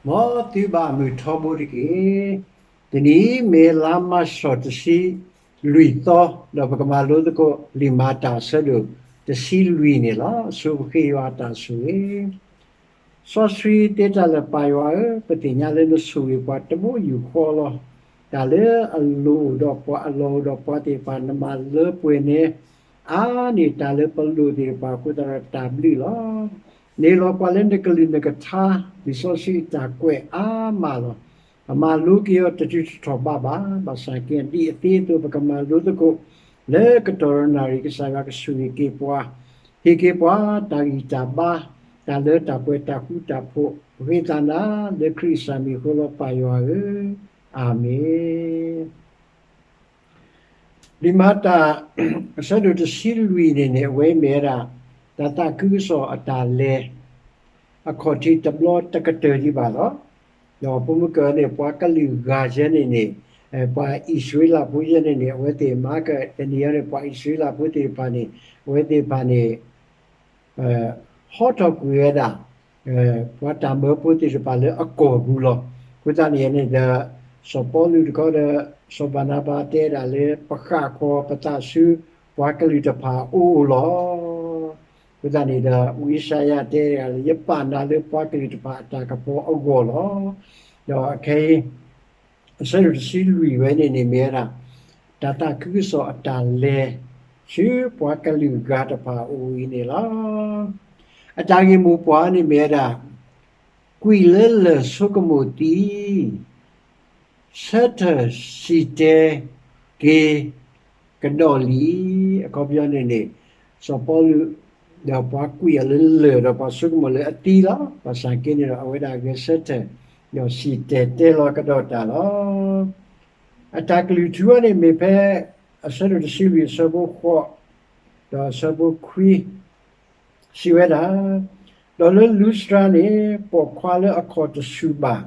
မ်သုဘၣ်မုၢ်ထီဘိတက့ၢ်. တနံၤအံၤမ့ၢ်လါမၢ်ၡးတဆံလွံၢ်သီ, ဒီးပကမၤလိသကိးလံာ်မၤတၢ်အဆၢဒိၣ် တဆံလွံၢ်န့ၣ်လီၤ. အဆိပဃ့ယွၤအတၢ်ဆိၣ်ဂ့ၤ. စီဆှံတဲတၢ်လၢ ပၢ်ယွၤဧၢ, ပသ့ၣ်ညါလၢနဆိၣ်ဂ့ၤပှၤတဘိယူၢ်ဃီလီၤ. တၢ်လၢအလိၣ်ဒီးပှၤအလီၢ်အိၣ်ဒီးပှၤသ့ၣ်တဖၣ် နမၤလၢပှဲၤန့ၢ် အါန့ၢ်တၢ်လၢပလိၣ်သ့ၣ်တဖၣ်အဃိသတးဒီးတၢ်ဘျုးလီၤ. န့ၢ်လီၤပှၤလၢနကလုၢ်နကထါ လံာ်စီဆှံအတၢ်ကွဲးအါမးလီၤ. ပမၤလိက့ၤအီၤတတုၤတထီၣ်ဘးဘၣ်. ဘၣ်ဆၣ်က့ ဒ်အသ့အသိး ပကမၤလိသကိး လၢကတီၢ်ရၤနၣ်ရံၣ် ကစၢ်ယွၤကဆိၣ်ဂ့ၤက့ၤပှၤ, ဟ့ၣ်က့ၤပှၤတၢ်ဂံၢ်တၢ်ဘါ, တၢ်လၢတၢ်ပှဲၤ တၢ်ဃူတၢ်ဖိး, ပဃ့သးနၤလၢခရံာ်ကစၢ်မံၤအဃိလီၤ ပၢ်ယွၤဧၢ, အၤမ့ၣ်. လံာ်မၤတၢ် အဆၢဒိၣ်တဆံလွံၢ်န့ၣ်န့ၣ် အဝဲမ့ၢ်ဝဲဒၣ် တၢ်သးခုကစီၣ်အတၢ်လဲၤ အခီၣ်ထံးတဘျီတကတၢၢ်ဒံးဘၣ်လီၤ. ဒီးဖိမုၣ်ကၢန့ၣ် ပှၤကလုာ်ဂၤယဲန့ၣ်န့ၣ်, ပှၤအံၣ်စရ့လးဖိယဲန့ၣ်န့ၣ် အဝဲသ့ၣ်မၤကတနံၤအံၤန့ၣ် ပှၤအံၣ်စရ့လးဖိသ့ၣ်တဖၣ်န့ၣ် အဝဲသ့ၣ်တဖၣ်န့ၣ် ဟီထီၣ်ကွံာ်ဝဲဒၣ် ပှၤတၢ်မၢဖိသ့ၣ်တဖၣ်လၢအကီၢ်ပူၤလီၤ. အဃိသတးန့ၣ်န့ၣ်ဒီး စီၤပီလူးတခီဒီး စီၤဘၤနၤဘၤတဲဒၣ်လၢ ပဃၣ်ဃီၤပသးဆူပှၤကလုာ်တဖၣ်အအိၣ်လီၤ. အဃိသတးန့ၣ်ဒီး ဝံယၡါယၤတဲဒၣ်လၢ ယပာ်နၤလၢပှၤကလုာ်တဖၣ်အတၢ်ကပီၤအဂီၢ်လီၤ. ဒီးအခဲအံၤ အဆၢဒိၣ်တဆံလွံၢ်ဝဲန့ၣ်န့ၣ်မ့ၢ်ဝဲဒၣ် တၢ်သးခုကစီၣ်အတၢ်လဲၤ ဆူပှၤကလုာ်ဂၤတဖၣ်အအိၣ်အံၤန့ၣ်လီၤ. အတၢ်ဂ့ၢ်မိၢ်ပှၢ်န့ၣ်မ့ၢ်ဝဲဒၣ် ကွံာ်လၢလၢၢ်ဆိကမိၣ်သံ ဆၢထၢၣ်စံၣ်တဲၤက့ၤကဒီးလံ. အခီပညီန့ၣ်န့ၣ် စီၤပီလူး ဒီးပှၤကွံာ်အီၤလၢလၢၢ်ဒီးပှၤဆိကမိၣ်လၢအသံလီၤ. ဘၣ်ဆၣ်က့န့ၣ်ဒီး အဝဲဒၣ်ဂဲၤဆၢထၢၣ် ဒီးစံၣ်တဲၤတဲလီၤကဒီးတၢ်လီၤ. အတၢ်ကလုၢ်ထူအီၤန့ၣ်မ့ၢ်ဖဲ အဆၢဒိၣ်တဆံလွံၢ်အဆၢဖိဃိး ဒီးအဆၢဖိခွံ စံးဝဲဒၣ်, ဒီးလၢလူစတြါန့ၣ် ပိာ်ခွါလၢအခီၣ်တဆူၣ်ဘၣ်,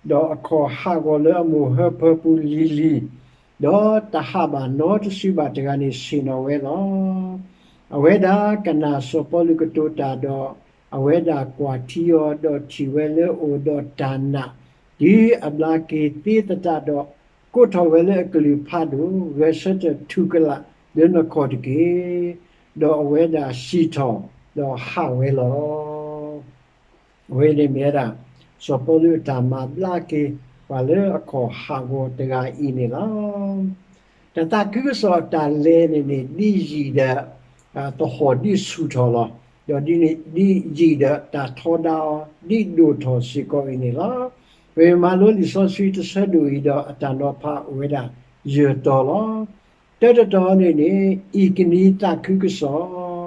ဒီးအခီၣ်ဟးဂီၤလၢအမိၢ်ဟၢဖၢပူၤလံၤလံၤ, ဒီးတဟးဘၣ်နီတစုဘၣ်တဂၤန့ၣ် ဆ့ၣ်နီၤဝဲလီၤ. အဝဲဒၣ်ကနၣ်စီၤပီလူးကတိၤတၢ်ဒီး အဝဲဒၣ်ကွၢ်ထံအီၤ ဒီးထံၣ်ဝဲလၢအိၣ်ဒီးတၢ်နာ် တုၤအဘျါက့ၤသ့သတးဒီး ကိးထီၣ်ဝဲလၢအကလုၢ်ဖးဒိၣ်, ဂဲၤဆၢထၢၣ်ထူၣ်ကလာ်လၢနခီၣ်တက့ၢ်. ဒီးအဝဲဒၣ်စံၣ်ထီၣ် ဒီးဟးဝဲလီၤ. အဝဲန့ၣ်မ့ၢ်ဝဲဒၣ် စီၤပီလူးအတၢ်မၤဘျါက့ၤ ပှၤလၢအခီၣ်ဟးဂီၤတဂၤအံၤန့ၣ်လီၤ. တၢ်သးခုကစီၣ်အတၢ်လဲၤန့ၣ်န့ၣ် ဒ်ယံာ်ဒီး သဟီၣ်ဒ်ဆူၣ်ထီၣ်လီၤ. ဒီးဒ်န့ၣ် ဒ်ယံာ်ဒီးတၢ်ထီဒါအီၤ ဒ်ဒိၣ်ထီၣ်စ့ၢ်ကီးအံၤန့ၣ်လီၤ. ပမၤလိလံာ်စီဆှံတဆၢဒိၣ်အံၤဒီး အတၢ်နီၤဖးအိၣ်ဝဲဒၣ် ယဲၢ်တီၤလီၤ. တၢတတီၤန့ၣ်န့ၣ် အံၣ်ကနံသးခုကစီၣ်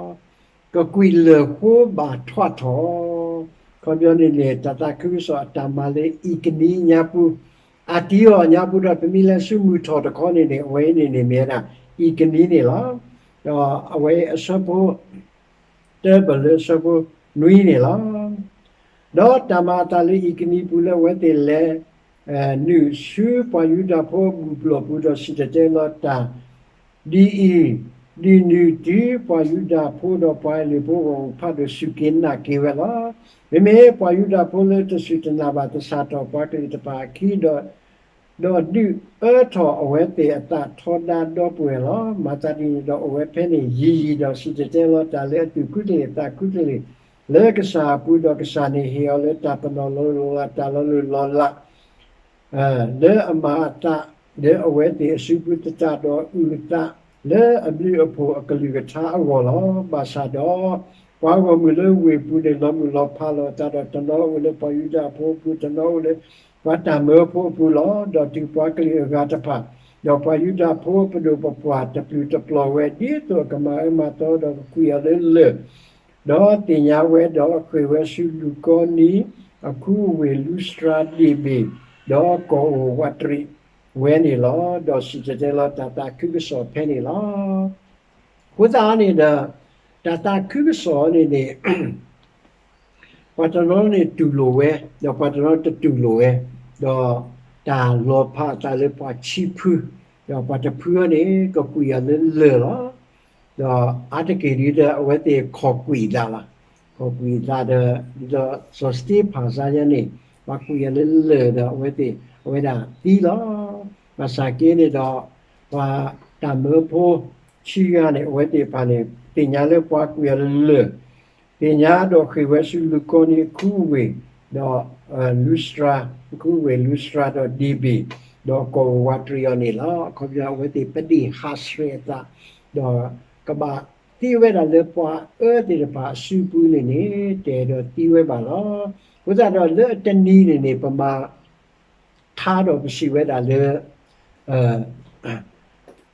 ကကွံာ်လၢၢ်ဃိဘၣ်ထွးထီၣ်, ခီပညီန့ၣ်န့ၣ် တၢ်သးခုကစီၣ်အတၢ်မၤလၢအံၣ်ကနံညါပူၤ, အတံၢ်အီၤညါပူၤဒီး ပမ့ၢ်လဲၤဆူမုၢ်ထီၣ်တခီန့ၣ်န့ၣ် အဝဲအံၤန့ၣ်န့ၣ်မ့ၢ်ဝဲဒၣ် အံၣ်ကနံန့ၣ်လီၤ. ဒီးအဝဲအဆၢဖိ တၢပၢၢ်လၢအဆၢဖိနွံန့ၣ်လီၤ. ဒီးတၢ်မၤအသးလၢအံၣ်ကနံပူၤလၢအဝဲသ့ၣ်လဲၤ နုာ်ဆူပှၤယူဒၤဖိအဘူၣ်ဘျီၣ်ပူၤဒီးစံၣ်တဲၤတဲလီၤတၢ် ဒ်အံၤ, ဒ်နုၤတုၤပှၤယူဒၤဖိဒီးပှၤအလုၢ်ဖိဂီၢ်မုၢ်ဖးဒိၣ်စူၢ်က့ၤနာ်က့ၤဝဲလီၤ. မ့မ့ၢ်ပှၤယူဒၤဖိလၢတစူၢ်တနာ်ဘၣ်သဆၣ်ထီၣ်ပှၤကလုာ်တဖၣ်အခံဒီး ဒီးဒုးအၢထီၣ်အဝဲသ့ၣ်အသးထီဒါဒီပုၢ်ဝဲၢ်လီၤ. မၤသးဒ်န့ၣ်ဒီး အိၣ်ဝဲဖဲန့ၣ်ယံာ်ယံာ်ဒီးစံၣ်တဲၤတဲလီၤတၢ်လၢအသူၣ်ခူတလ့ၢ်သးခူတလ့ၢ် လၢကစၢ်အပူၤဒီးကစၢ်န့ၣ်ဟ့ၣ်အီၤလၢတၢ်ပနီၣ်လီၤလိၢ်လီၤလး တၢ်လီၤလိၢ်လီၤလး လၢအမၤအသး လၢအဝဲသ့ၣ်အစုပူၤသတးဒီးအုၣ်အသး လၢအဘျုးအဖှိၣ်အကလုၢ်ကထါအဂီၢ်လီၤ. ဘၣ်ဆၣ်ဒီး ပှၤဂီၢ်မုၢ်လၢဝ့ၢ်ပူၤန့ၣ် လီၤမုၢ်လီၤဖးလိာ်အသးဒီး တနီၤအိၣ်လၢပှၤယူဒၤဖိအပူၤ, တနီၤအိၣ်လၢပှၤတၢ်မၢဖိအပူၤလီၤ. ဒီးတုၤပှၤကလုာ်အဂၤတဖၣ်, ဒီးပှၤယူဒၤဖိပဒိၣ်ပပှၢ်တပျုာ်တပျီၤဝဲ ဒ်သိးအကမၤအၢမၤသီဒီးကကွံာ်အီၤလၢလၢၢ် ဒီးသ့ၣ်ညါဝဲဒီးဃ့ၢ်ဝဲဆူလူကီနံ အခူအဝ့ၢ်လူစတြါဒ့ၣ်ဘ့ၣ်, ဒီးကီၢ်အိၣ်ဝးတရံးဝဲန့ၣ်လီၤ. ဒီးစံၣ်တဲၤတဲလီၤတၢ်သးခုကစီၣ်ဖဲန့ၣ်လီၤ. အဃိသတးန့ၣ်ဒီး တၢ်သးခုကစီၣ်န့ၣ်န့ၣ် ပှၤတနီၤန့ၣ်တူၢ်လိာ်ဝဲ, ဒီးပှၤတနီၤတတူၢ်လိာ်ဝဲ, ဒီးတၢ်လီၤဖးအသးလၢပှၤခံဖု, ဒီးပှၤတဖုအံၤန့ၣ် ကကွံာ်အီၤလၢလၢၢ်လီၤ. ဒီးအါတက့ၢ်ဒ်ဒီးအဝဲသ့ၣ်ခီၣ်ကွံာ်အသးလီၤ. ခီၣ်ကွံာ်အသးဒီး ဒ်သိးစီၤစတ့ဖၣ်စါယါန့ၣ် ပှၤကွံာ်အီၤလၢလၢၢ်ဒီးအဝဲသ့ၣ် အဝဲဒၣ်သံလီၤ. ဘၣ်ဆၣ်က့န့ၣ်ဒီး ပှၤတၢ်မၢဖိဆံဂၤန့ၣ် အဝဲသ့ၣ်တဖၣ်န့ၣ် သ့ၣ်ညါလၢပှၤကွံာ်အီၤလၢလၢၢ် သ့ၣ်ညါဒီးဃ့ၢ်ဝဲဆူလူကီနံအခူအဝ့ၢ် ဒီး လူစတြၤ အခူအဝ့ၢ်လူစတြၤဒီးဒ့ဘ့ၣ် ဒီးကိးဝးတရံးအီၤန့ၣ်လီၤ. အခီပညီအဝဲသ့ၣ်ပဒ့ၣ်ဟးဆှဲးအသး ဒီးကဘၣ်သံဝဲဒၣ်လၢပှၤအၢသ့ၣ်တဖၣ်အစုပူၤန့ၣ်န့ၣ် တအဲၣ်ဒိးသံဝဲဘၣ်လီၤ. အဃိသတးဒီးလၢအတနံၤန့ၣ်န့ၣ် ပမၤ ထါဒီးပစံးဝဲဒၣ်လၢ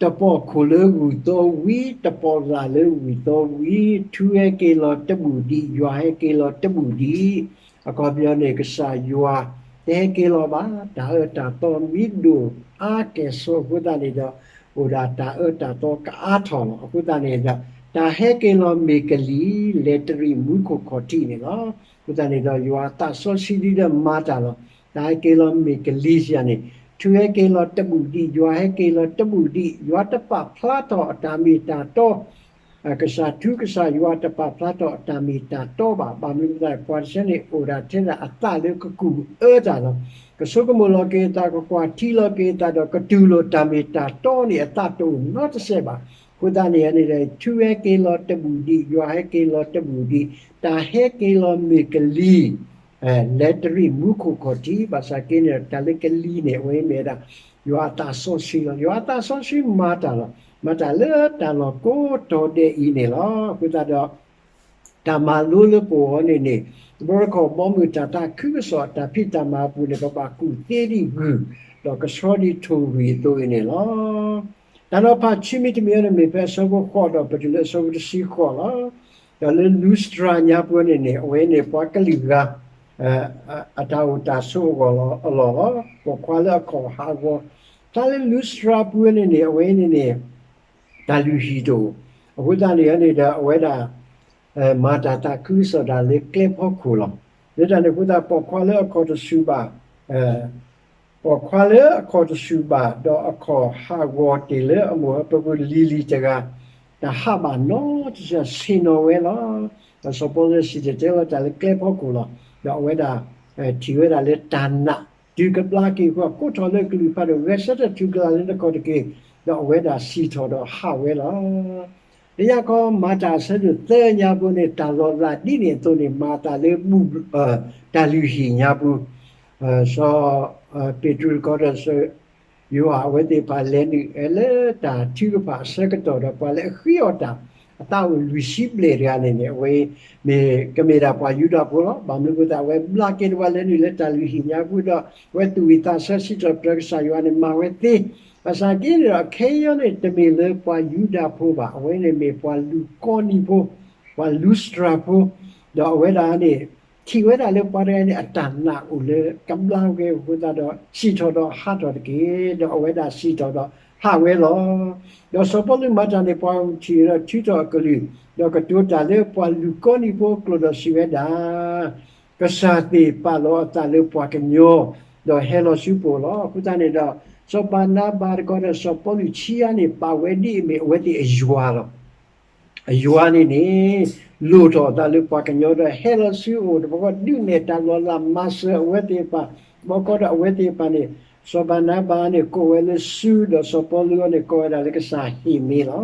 တပီၢ်ခိၣ်လၢဂုၢ်သီဝံၤ, တပီၢ်လၢ်လၢဂုၢ်သီဝံၤ, ထူဟဲက့ၤလီၤတဘူၣ်ဒံး, ယွၤဟဲက့ၤလီၤတဘူၣ်ဒံး, အခီပညီန့ၣ် ကစၢ်ယွၤတဟဲက့ၤလီၤဘၣ်. တၢ်အၢတၢ်သီမံဒိၣ်အါကဲၣ်ဆိးအဃိသတးန့ၣ်ဒီး အိၣ်ဒၣ်တၢ်အၢတၢ်သီကအါထီၣ်လီၤ. အဃိသတးန့ၣ်ဒီး တၢ်ဟဲက့ၤလီၤမ့ၢ်ကလံၤ လဲၤတရံးမူခိၣ်ခီၣ်ထံးန့ၣ်လီၤ. အဃိသတးန့ၣ်ဒီး ယွၤအသးစီဆှံဒ်ဒီးမၤတၢ်လီၤ. တၢ်ဟဲက့ၤလီၤမ့ၢ်ကလံၤစံးန့ၣ် ထူဟဲက့ၤလီၤတဘူၣ်ဒံး, ယွၤဟဲက့ၤလီၤတဘူၣ်ဒံး, ယွၤတပာ်ဖျါထီၣ်အတၢ်မ့ၢ်တၢ်တီ ကစၢ်ထူကစၢ်ယွၤတပာ်ဖျါထီၣ်အတၢ်မ့ၢ်တၢ်တီဘၣ်. ဘၣ်မနုၤအဃိသတး ပှၤတဆၢန့ၣ် အိၣ်ဒၣ်ထဲဒၣ်အသးလၢကကူးအၢတၢ်လီၤ. ကဆိကမိၣ်လီၤက့ၤအသး, ကကွၢ်ထံလီၤက့ၤအသးဒီး ကတူၢ်လိာ်တၢ်မ့ၢ်တၢ်တီန့ၣ် အသးတအိၣ်နီတစဲးဘၣ်. အဃိသတးန့ၣ်န့ၣ် ထူဟဲက့ၤလီၤတဘူၣ်ဒံး, ယွၤဟဲက့ၤလီၤတဘူၣ်ဒံး, တၢ်ဟဲက့ၤလီၤမ့ၢ်ကလံၤ လဲၤတရံးမူခိၣ်ခီၣ်ထံး, ဘၣ်ဆၣ်က့န့ၣ် တၢ်လၢကလံၤန့ၣ် အဝဲမ့ၢ်ဝဲဒၣ် ယွၤအသးစီဆှံလီၤ. ယွၤအသးစီဆှံမၤတၢ်လီၤ. မၤတၢ်လၢတၢ်လီၢ်ကိးတီၤဒဲးအံၤန့ၣ်လီၤ. အဃိသတးဒီး တၢ်မၤလိလၢပဂီၢ်န့ၣ်န့ၣ် တဘျီတခီၣ်ဘီမုၢ်တၢ်သးခုကစီၣ်အတၢ်ဖံးတၢ်မၤအပူၤန့ၣ် ပဘၣ်ကူၣ်သ့ဒံးဂုၢ်, ဒီးကဆှီဒံးထိၣ်ဂံၢ်အသိးအံၤန့ၣ်လီၤ. တၢ်နီၤဖးဆံမံၤတမံၤအံၤန့ၣ် မ့ၢ်ဖဲအဆၢဖိဃိးဒီးပတုၤလၢအဆၢဖိတဆံဃိးလီၤ. ဒီးလၢလူစတြၤညါပူၤန့ၣ်န့ၣ် အဝဲန့ၣ်ပှၤကလုာ်ဂၤ အတၢ်အိၣ်တၢ်ဆိးအဂီၢ်လီၤ, အလီၢ်လီၤ. ပိာ်ခွါလၢအခီၣ်ဟးဂီၤ, တၢ်လၢလူစတြၤပူၤန့ၣ်န့ၣ် အဝဲန့ၣ်န့ၣ် တၢ်လုၢ်ဟံၣ်တအိၣ်, အဃိသတးန့ၣ်န့ၣ်ဒီး အဝဲဒၣ် မၤတၢ်သးခုကစီၣ်တၢ်လၢကျဲဖီခိၣ်လီၤ. လၢတၢ်န့ၣ်အဃိသတး ပိာ်ခွါလၢအခီၣ်တဆူၣ်ဘၣ် ပိာ်ခွါလၢအခီၣ်တဆူၣ်ဘၣ် ဒီးအခီၣ်ဟးဂီၤတ့ၢ်လၢအမိၢ်အပၢၤပူၤလံၤလံၤတဂၤ တဟးဘၣ်နီတစဲး ဆ့ၣ်နီၤဝဲလီၤ. ဒီးစီၤပီလူးစံၣ်တဲၤတဲလီၤတၢ်လၢကျဲဖီခိၣ်လီၤ. ဒီးအဝဲဒၣ် ထံၣ်ဝဲဒၣ်လၢတၢ်နာ် တုၤကဘျါက့ၤအဃိ ကိးထီၣ်လၢကလုၢ်ဖးဒိၣ် ဂဲၤဆၢထၢၣ်ထူၣ်ကလာ်လၢနခီၣ်တက့ၢ်, ဒီးအဝဲဒၣ်စံၣ်ထီၣ်ဒီးဟးဝဲလီၤ. လၢညါခီ မၤတၢ်အဆၢဒိၣ်သၢညါပူၤန့ၣ် တၢ်လီၤလးဒ်န့ၣ်အသိးန့ၣ် မၤအသးလၢ တၢ်လုၢ်ဟံၣ်ညါပူၤ စီၤပ့းတရူးတခီဒီး စီၤယိၤဟၣ်အဝဲသ့ၣ်တဖၣ်လဲၤနုာ်လၢတၢ်ထုကဖၣ်အဆၢကတီၢ်ဒီး ပှၤလၢအဃ့အီၣ်တၢ် အသးအိၣ်လွံၢ်ဆံဘျဲၣ်တဂၤန့ၣ်န့ၣ် အဝဲမ့ၢ်ကမ့ၢ်ဒၣ်ပှၤယူဒၤဖိလီၤ. ဘၣ်မနုၤအဃိသတး အဝဲဘျါက့ၤတဝၤလဲၤနုာ်လၢတၢ်လုၢ်ဟံၣ်ညါပူၤဒီး အဝဲသူၣ်ဝံၣ်သးဆၢစံးထီၣ်ပတြၢၤကစၢ်ယွၤန့ၣ် မၤဝဲသ့. ဘၣ်ဆၣ်က့န့ၣ်ဒီး အခဲအံၤန့ၣ် တမ့ၢ်လၢပှၤယူဒၤဖိဘၣ်, အဝဲန့ၣ်မ့ၢ်ပှၤလူၤကီနံဖိ, ပှၤလူစတြၤဖိ, ဒီးအဝဲဒၣ်န့ၣ် ထံၣ်ဝဲဒၣ်လၢပှၤတဂၤန့ၣ် အတၢ်နာ်အိၣ်လၢကဘျါဝဲအဃိသတးဒီး စံၣ်ထီၣ်ဒီးဟးထီၣ်တက့ၢ်. ဒီးအဝဲဒၣ်စံၣ်ထီၣ်ဒီးဟးဝဲလီၤ. ဒီးစီၤပီလူးမၤတၢ်န့ၣ် ပှၤထံၣ်ဒီးထုးထီၣ်အကလုၢ်, ဒီးကတိၤတၢ်လၢပှၤလူၤကီနံဖိအကျိာ်ဒီးစံးဝဲဒၣ် ကစၢ်သ့ၣ်ပာ်လီၤအသးလၢပှၤကညီ, ဒီးဟဲလီၤဆူပအိၣ်လီၤ. အဃိသတးန့ၣ်ဒီး စီၤဘၤနၤဘၤတခီဒီးစီၤပီလူးဆံးအါန့ၣ် ပာ်ဝဲဒ်အမ့ၢ်အဝဲသ့ၣ်အယွၤလီၤ. အယွၤန့ၣ်န့ၣ် လိၣ်ထီၣ်အသးလၢပှၤကညီဒီးဟဲလီၤဆူအအိၣ်တဘျီဃီ ဒုးနဲၣ်တၢ်လီၤလးမၤစၢၤအဝဲသ့ၣ်တဖၣ်, ဘျီဃီဒီးအဝဲသ့ၣ်တဖၣ်န့ၣ် စီၤဘၤနၤဘၤန့ၣ် ကိးဝဲလၢစူး ဒီးစီၤပီလူးန့ၣ် ကိးဝဲဒၣ်လၢကစၢ်ဟ့ၣ်မ့ၤလီ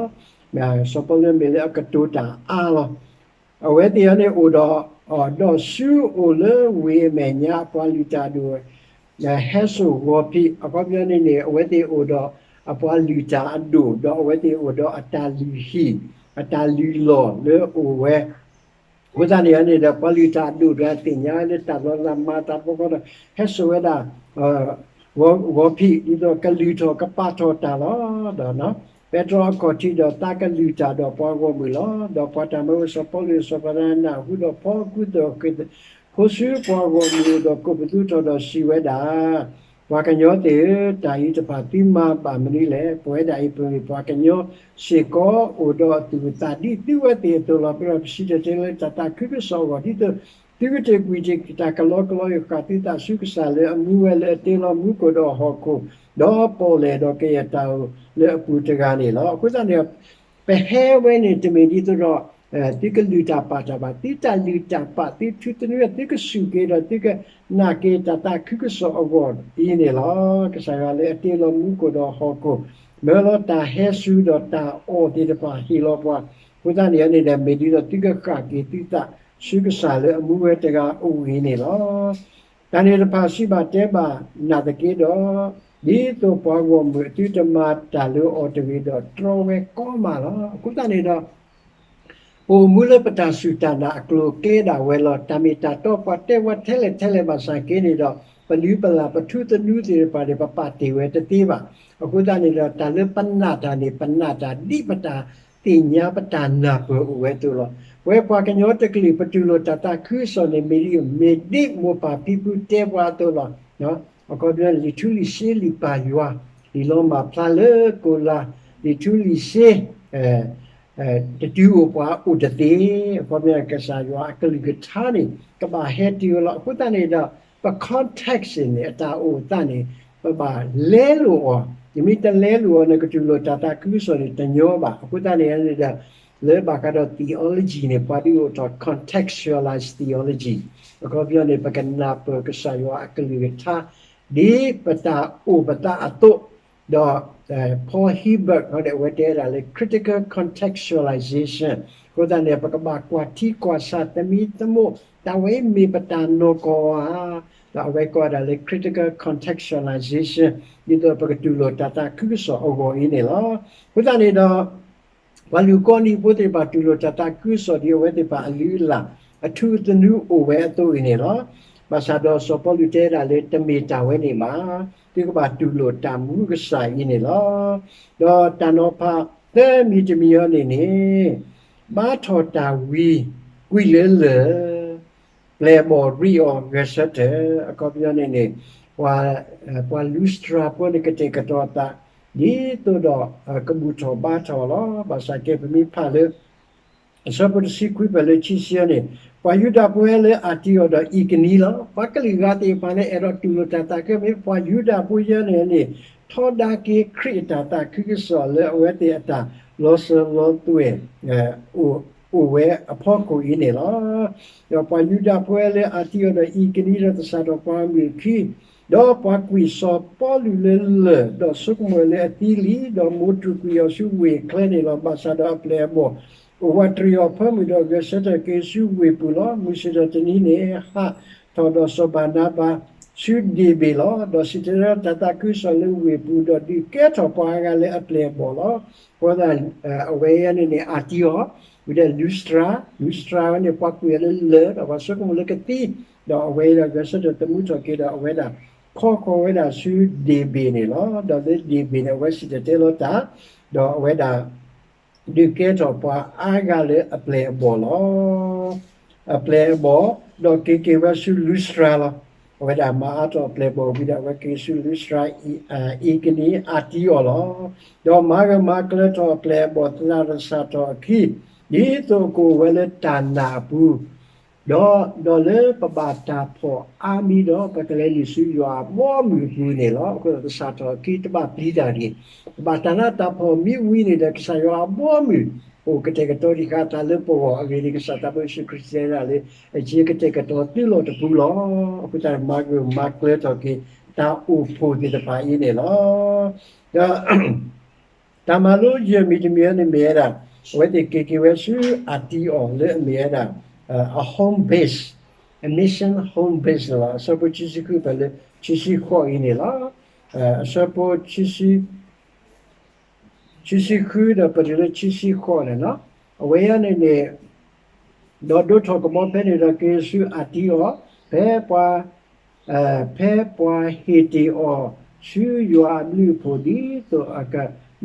ၤ. စီၤပီလူးမ့ၢ်လၢအကတိၤတၢ်အါလီၤ. အဝဲသ့ၣ်အံၤန့ၣ်အိၣ်ဒီး ဒီးဆူအအိၣ်လၢဝ့ၢ်အမဲာ်ညါအပှၤလုၢ်တၢ်အဒိၣ် ဟဲစိာ်ဂီၤဖံး, အခီပညီန့ၣ်န့ၣ် အဝဲသ့ၣ်အိၣ်ဒီးအပှၤလုၢ်တၢ်အဒိၣ် ဒီးအဝဲသ့ၣ်အိၣ်ဒီးအတၢ်လုၢ်ဟံၣ် အတၢ်လုၢ်လီၢ်လၢအအိၣ်ဝဲ အဃိသတးန့ၣ်န့ၣ်ဒီး ပှၤလုၢ်တၢ်အဒိၣ်တဂၤသ့ၣ်ညါလၢတၢ်လီၤလးမၤအသးဘျီဃီဒီး ဟဲစိာ်ဝဲဒၣ် ဂီၤဖံး ဒ်သိးကလုၢ်ထီၣ်ကပာ်ထီၣ်တၢ်လီၤ. ဒီး ပဲတြီအခီၣ်ထံးဒီးသးကလုၢ်တၢ်ဒီးပှၤဂီၢ်မုၢ်လီၤ. ဒီးပှၤတၢ်မၢဖိစီၤပီလူးစီၤဘၤနၤဘၤနၢ်ဟူဒီးဖီကူသိၣ်ဃ့ၢ်ဖိဆူပှၤဂီၢ်မုၢ်အအိၣ် ဒီးကိးပသူထီၣ်ဒီးစံးဝဲဒၣ်, ပှၤကညီသ့ၣ်ဧၢ, တၢ်အံၤတဖၣ်သုမၤဘၣ်မနုၤလဲၣ်. ပဝဲဒၣ်အံၤပမ့ၢ်ပှၤကညီစ့ၢ်ကီး အိၣ်ဒီးအသူၣ်အသးဒ်သုဝဲသ့ၣ်အသိးလီၤ. ပဒီးပစံၣ်တဲၤတဲလၢတၢ်သးခုကစီၣ်အဂီၢ် ဒ်သိးသုကတ့ၢ်ကွံာ်တ့ၢ်တၢ်ကလီကလီအံၤ ဃၣ်သုသးဆူကစၢ်လၢအမူဝဲလၢအတ့လီၤမူခိၣ်ဒီးဟီၣ်ခိၣ် ဒီးပီၣ်လဲၣ်ဒီးကယဲၢ်တၢ်အိၣ်လၢအပူၤတဂၤန့ၣ်လီၤ. အဃိသတးန့ၣ် ပဟဲဝဲန့ၣ်တမ့ၢ်ဒ်သိးဒီး သုကလုၢ်တၢ်ပာ်တၢ်ဘၣ်, သုတၢ်လုၢ်တၢ်ပာ် သုထူသနူ သုကစူၢ်က့ၤဒီး သုကနာ်က့ၤတၢ်သးခုကစီၣ်အဂီၢ်အံၤန့ၣ်လီၤ. ကစၢ်ယွၤလၢအတ့လီၤမူခိၣ်ဒီးဟီၣ်ခိၣ်, မၢလီၤတၢ်ဟဲစူၤဒီးတၢ်အီၣ်သ့ၣ်တဖၣ်ဟ့ၣ်လီၤပှၤ, အဃိသတးန့ၣ်န့ၣ်ဒီး မ့ၢ်ဒ်သိးသုကဃၣ်က့ၤသုသးဆူကစၢ်လၢအမူဝဲတဂၤအအိၣ်အံၤန့ၣ်လီၤ. တၢ်န့ၣ်တဖၣ်စံးဘၣ်တဲဘၣ်နၤသက့ဒီး, ဒ်သိးပှၤဂီၢ်မုၢ်အသုတမၤတၢ်လၢအီၤတဂ့ၤဒီး တြီဝဲကီမးလီၤ. အဃိသတးန့ၣ်ဒီး ပအိၣ်မူလၢပတၢ်စူၢ်တၢ်နာ်အကျိၤအကျဲဒၣ်ဝဲလီၤ. တၢ်မ့ၢ်တၢ်တီပှၤတဲဝဲထဲလဲၣ်ထဲလဲၣ်ဘၣ်ဆၣ်က့န့ၣ်ဒီး ပလုၢ်ပလၢ်ပထူသနူသ့ၣ်တဖၣ်န့ၣ် ပပာ်တ့ၢ်ဝဲတသ့ဘၣ်. အဃိသတးန့ၣ်ဒီး တၢ်လၢပနာ်တၢ်န့ၣ် ပနာ်တၢ်ဒ်ပတၢ်သ့ၣ်ညါပတၢ်နၢ်ပၢၢ်အိၣ်ဝဲအသိးလီၤ. ပဝဲပှၤကညီတကလုာ် ပတူၢ်လိာ်တၢ်သးခုကစီၣ်န့ၣ် မ့ၢ်ဒ်အံၤ မ့ၢ်ဒ်မိၢ်ပၢ်ဖံဖုတဲပှၤအသိးလီၤ. အခီပညီ လံာ်ထူလံာ်စ့လံာ်ပၢ်ယွၤ, လံာ်လီၤမၢ်ဖျါလၢကိလၤ, လံာ်ထူလံာ်စ့ တတုၤအိၣ်ပှၤအိၣ်တသ့, အခီပညီ ကစၢ်ယွၤအကလုၢ်ကထါန့ၣ် ကဘၣ်ဟဲတုၤဝဲလီၤ. အဃိသတးန့ၣ်ဒီး ပ context န့ၣ် အတၢ်အိၣ်အသးန့ၣ် ပဘၣ်လဲလိာ်အီၤ, နမ့ၢ်တလဲလိာ်အီၤန့ၣ် ကတူၢ်လိာ်တၢ်သးခုကစီၣ်န့ၣ် တညီဘၣ်. အဃိသတးန့ၣ်န့ၣ်ဒီး လၢဘၣ်ဃးဒီး theology န့ၣ် ပှၤဒုးအိၣ်ထီၣ် contextualize theology, အခီပညီန့ၣ် ပကနၢ်ပၢၢ်ကစၢ်ယွၤအကလုၢ်ကထါ ဒ်ပတၢ်အိၣ်ပသးအသိး, ဒီး Paul Hilbert န့ၣ် အဝဲတဲဒၣ်လၢ critical contextualization, အဃိသတးန့ၣ် ပကဘၣ်ကွၢ်ထံကွၢ်ဆးသမံသမိး တၢ်ဝဲအံၤမ့ၢ်ပတၢ်နီၢ်ကီၢ်ဧါ, ဒီးအဝဲကိးဝဲဒၣ်လၢ critical contextualization, ဒ်သိးပကတူၢ်လိာ်တၢ်သးခုကစီၣ်အဂီၢ်အံၤန့ၣ်လီၤ. အဃိသတးန့ၣ်ဒီး ပှၤလူၤကိးနံၤဖိသ့ၣ်တဖၣ် တူၢ်လိာ်တၢ်သးခုကစီၣ်ဒ်အဝဲသ့ၣ်တဖၣ်အလုၢ်အလၢ် အထူသနူအိၣ်ဝဲအသိးအံၤန့ၣ်လီၤ. ဘၣ်ဆၣ်ဒီးစီၤပီလူးတဲဒၣ်လၢ တမ့ၢ်တၢ်ဝဲန့ၣ်ဘၣ်, သုကဘၣ်တူၢ်လိာ်တၢ်မူကစၢ်အံၤန့ၣ်လီၤ. ဒီးတၢ်နီၤဖးသၢမံၤတမံၤအံၤန့ၣ်န့ၣ် ဘါထီၣ်တၢ်ဝံ ကွံာ်လၢလၢၢ် ပျဲၢ်အဘီၣ်ရံးအီၤဂဲၤဆၢထၢၣ်, အခီပညီန့ၣ်န့ၣ် ပှၤ ပှၤလံးစတြၤဖိန့ၣ် ကတဲာ်ကတီၤအသး ဒ်သိးဒီး ကဘူၣ်ထီၣ်ဘါထီၣ်လီၤ. ဘၣ်ဆၣ်ကဲ ပမ့ၢ်ဖးလၢ အဆၢဖိတဆံခွံဖဲလၢခံဆံန့ၣ်, ပှၤယူဒၤဖိဟဲလၢအၤတံအီၤဒီးအံၤကနံလီၤ. ပှၤကလုာ်ဂၤသ့ၣ်တဖၣ်န့ၣ် အဲၣ်ဒိးတူၢ်လိာ်တၢ်သးခု, မ့ၢ်ပှၤယူဒၤဖိယဲန့ၣ်န့ၣ် ထီဒါက့ၤခရံာ်အတၢ်သးခုကစီၣ်လၢအဝဲသ့ၣ်အတၢ်လီၤစၢၤလီၤသွဲၣ် အိၣ်ဝဲအဖီခိၣ်အံၤန့ၣ်လီၤ. ဒီးပှၤယူဒၤဖိဟဲလၢအၤတံအီၤဒီးအံၤကနံဒီးသဆၣ်ထီၣ်ပှၤမုၢ်ခံ, ဒီးပှၤကွံာ်စီၤပီလူးလၢလၢၢ်, ဒီးဆိကမိၣ်လၢအသံလံ, ဒီးမိၢ်တြူာ်ကွံာ်အီၤဆူဝ့ၢ်ချၢန့ၣ်လီၤ. ဘၣ်ဆၣ်ဒီးအပျဲၢ်အဘီၣ် အိၣ်ဝးတရံးအီၤအဖၢမုၢ်ဒီးဂဲၤဆၢထၢၣ်က့ၤဆူဝ့ၢ်ပူၤလီၤ. မုၢ်ဆ့ၣ်ထီၣ်တနံၤန့ၣ် ဟးထီၣ်ဒီးစီၤဘၤနါဘၤဆူဒ့ၣ်ဘ့ၣ်လီၤ. ဒီးစံၣ်တဲၤတဲလီၤတၢ်သးခုကစီၣ်လၢဝ့ၢ်ပူၤ, ဒီးဒုးကဲထီၣ်ပှၤအါဂၤလၢအပျဲၢ်အဘီၣ်လီၤ. အဃိသတး အဝဲအံၤန့ၣ်န့ၣ် အၤတံအီၤ, ဝံၤဒီးလံးစတြၤ, လံးစတြၤဝဲန့ၣ် ပှၤကွံာ်အီၤလၢလၢၢ်, ဒီးပှၤဆိကမိၣ်လၢကသံ, ဒီးအဝဲအံၤဒီးဂဲၤဆၢထၢၣ်သမူထီၣ်က့ၤဒီး အဝဲဒၣ်ခီဃီၤဝဲဒၣ်ဆူဒ့ၣ်ဘ့ၣ်န့ၣ်လီၤ. ဒီးလၢဒ့ၣ်ဘ့ၣ်န့ၣ် အဝဲစံၣ်တဲၤတဲလီၤတၢ်, ဒီးအဝဲဒၣ် ဒုးကဲထီၣ်ပှၤအါဂၤလၢအပျဲၢ်အဘီၣ်လီၤ. အပျဲၢ်အဘီၣ်, ဒီးက့ၤက့ၤဝဲဆူလံးစတြၤလီၤ. အဝဲဒၣ်မၤအါထီၣ်အပျဲၢ်အဘီၣ်ဝံၤဒီး အဝဲက့ၤဆူလံးစတြၤ, အံၤကနံအၤတံအီၤလီၤ. ဒီးမၤဂၢၢ်မၤကျၢၤထီၣ်အပျဲၢ်အဘီၣ်သရၣ်တစၢ်ထီၣ်အခံ, ဒ်သိးကအိၣ်ဝဲလၢတၢ်နာ်အပူၤ, ဒီး ဒီးလၢပဘၣ်တၢ်ဖှီၣ်အါမံၤဒီး ပကလဲၤနုာ်ဆူယွၤအဘီအမုၢ်အပူၤန့ၣ်လီၤ. အဃိသတး တစၢ်ထီၣ်အခံတဘၣ်ပျံၤတၢ်တဂ့ၤ. ပဘၣ်တၢ်နးတၢ်ဖှီၣ်မ့ၢ်ဝံၤန့ၣ်ဒီး ကစၢ်ယွၤအဘီအမုၢ် အိၣ်ကတဲာ်ကတီၤဒံးဃာ်တၢ်လၢပဂီၢ်အဂ့ၢ်န့ၣ် ကစၢ်သးဘိယ့ၣ်ၡူးခရံာ်တဲဒၣ်လၢ အကကတဲာ်ကတီၤသုလီၢ်တပူၤလီၤ. အဃိသတး မၤဂၢၢ်မၤကျၢၤထီၣ်က့ၤ တၢ်အိၣ်ဖှိၣ်သ့ၣ်တဖၣ်အံၤန့ၣ်လီၤ. ဒီး တၢ်မၤလိယဲၢ်မံၤတမံၤအံၤန့ၣ်မ့ၢ်ဝဲဒၣ် အဝဲသ့ၣ်က့ၤက့ၤဝဲဆူအၤတံအီၤလၢအမ့ၢ်ဝဲဒၣ် အ home base, a mission home base န့ၣ်လီၤ. အဆၢဖိခံဆံဃုဖဲလၢခံဆံဃိးအံၤန့ၣ်လီၤ. အဆၢဖိ ခံဆံဃုဒီးပတုၤလၢခံဆံဃိးန့ၣ်လီၤ. အဝဲအံၤန့ၣ်န့ၣ် ဒီးဒိးထီၣ်ကဘီဖဲန့ၣ်ဒီးက့ၤဆူအၤတံအီၤ, ဖဲပှၤ ဖဲပှၤဟ့ၣ်တ့ၢ်အီၤဆူယွၤအဘျုးအဖှိၣ် ဒ်သိးအက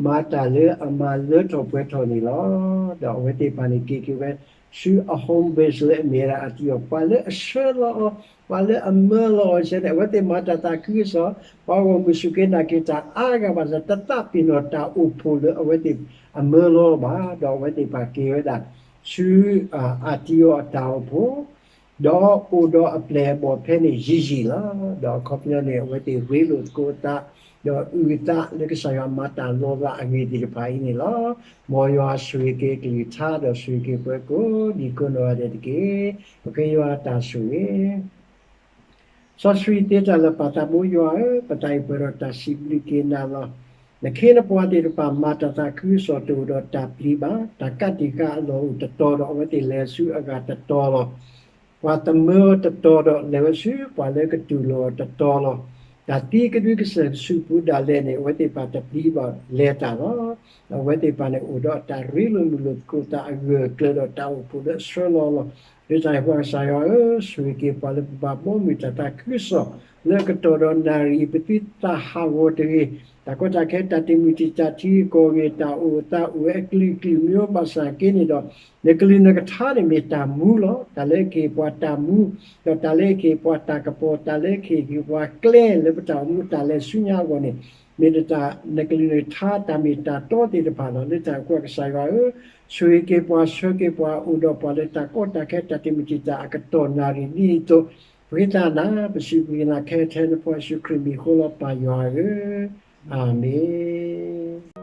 မၤတၢ်လၢအမၤလၢထီၣ်ပှဲၤထီၣ်န့ၣ်လီၤ. ဒီးအဝဲသ့ၣ်တဖၣ်န့ၣ် က့ၤက့ၤဝဲဆူအ home base လၢအမ့ၢ်ဝဲဒၣ်အၤတံအီၤ, ပှၤလၢအဆှၢလီၤအီၤ, ပှၤလၢအမၢလီၤအီၤစ့ၢ်န့ၣ် အဝဲသ့ၣ်မၤတၢ်သးခုကစီၣ်, ပှၤဂီၢ်မုၢ်စူၢ်က့ၤနာ်က့ၤတၢ်အါဂၤဘၣ်ဆၣ် တသးပ့ၤနီၣ်တၢ်အိၣ်ဖှိၣ်လၢအဝဲသ့ၣ်အမၢလီၤဘၣ်, ဒီးအဝဲသ့ၣ်တဖၣ်က့ၤဝဲဒၣ်ဆူ အၤတံအီၤအတၢ်အိၣ်ဖှိၣ် ဒီးအိၣ်ဒီးအပျဲၢ်အဘီၣ်ဖဲန့ၣ်ယံာ်ယံာ်လီၤ. ဒီးအခီပညီန့ၣ် အဝဲသ့ၣ်ရ့လိာ်သကိးအသး ဒီးအုၣ်သးလၢကစၢ်ယွၤမၤတၢ်လီၤလးအဂ့ၢ်သ့ၣ်တဖၣ်အံၤန့ၣ်လီၤ. မ်ယွၤဆိၣ်ဂ့ၤက့ၤအကလုၢ်ကထါ ဒီးဆိၣ်ဂ့ၤက့ၤပှၤကိးဒံကိးနီၢ်ဂၤဒဲးတက့ၢ်. ပဃ့ယွၤတၢ်ဆိၣ်ဂ့ၤ စီဆှံသ့တၢ်လၢာ် ပၢ်သးဘိယွၤဧၢ, ပသးအံၤပှဲၤဒီးတၢ်စံးဘျုးက့ၤနၤလီၤ. နခ့နပှၤသ့ၣ်တဖၣ် မၤတၢ်သးခုကစီၣ်တအိၣ်ဒီးတၢ်ပျံၤဘၣ်. တၢ်ကးတံာ်ဃာ်အလီၢ်အိၣ်တတီၤဒီး အဝဲသ့ၣ်လဲၤဆူအဂၤတတီၤလီၤ. ပှၤသမၢအီၤတတီၤဒီး လဲၤဝဲဆူပှၤလၢကတူၢ်လိာ်အီၤတတီၤလီၤ. တၢ်သံကဒုကစၢၢ်ကဆူးပူၤဒၣ်လဲာ်န့ၣ် အဝဲသ့ၣ်တဖၣ်တပျံၤဘၣ် လဲၤတၢ်လီၤ. ဒီးအဝဲသ့ၣ်တဖၣ်န့ၣ် အိၣ်ဒီးတၢ်ရ့လိာ်မုာ်လိာ်သကိးသးအဂၢၢ်အကျၢၤ ဒီးတၢ်အိၣ်ဖှိၣ်လၢအဆှၢလီၤလီၤ. လၢတၢ်န့ၣ်အဃိ ကစၢ်ယွၤဧၢ, ဆိၣ်ဂ့ၤက့ၤပှၤလၢပဘၣ်ဘီမုၢ်တၢ်သးခုကစီၣ် လၢအကတီၢ်ဒီးနၣ်ရံၣ်အံၤ ပသုသးဟးဂီၤတဂ့ၤ. တၢ်ကီတၢ်ခဲ တၢ်တမုာ်တံာ်တာ်ထံဂ့ၢ်ကီၢ်ဂ့ၢ် တၢ်အိၣ်အသးအိၣ်ဝဲအကလုာ်ကလုာ်မ့ၢ်ဘၣ်ဆၣ်က့န့ၣ်ဒီး နကလုၢ်နကထါန့ၣ်မ့ၢ်တၢ်မူလီၤ. တၢ်လၢအကဟ့ၣ်ပှၤတၢ်မူ, ဒီးတၢ်လၢအကဟ့ၣ်ပှၤတၢ်ကပီၤ, တၢ်လၢအကဟ့ၣ်က့ၤပှၤကျဲလၢပတၢ်အိၣ်မူတၢ်လဲၤဆူညါအဂီၢ်န့ၣ် မ့ၢ်နကလုၢ်နကထါ တၢ်မ့ၢ်တၢ်တီသ့ၣ်တဖၣ်လီၤ. လၢတၢ်န့ၣ်အဃိ ကစၢ်ယွၤဧၢ, ဆိၣ်ဂ့ၤက့ၤပှၤ ဆှၢက့ၤပှၤ အိၣ်ဒီးပှၤလၢတၢ်ကီတၢ်ခဲ တၢ်တမုာ်တံာ်တာ် အကတီၢ်နၣ်ရံၣ်ဒ်အံၤအသိး, ပဃ့သးနၤ, ပစံးဘျုးက့ၤနၤခဲထဲ နဖိယ့ၣ်ၡူးခရံာ်မံၤအဃိလီၤ ပၢ်ယွၤဧၢ, အၤမ့ၣ်.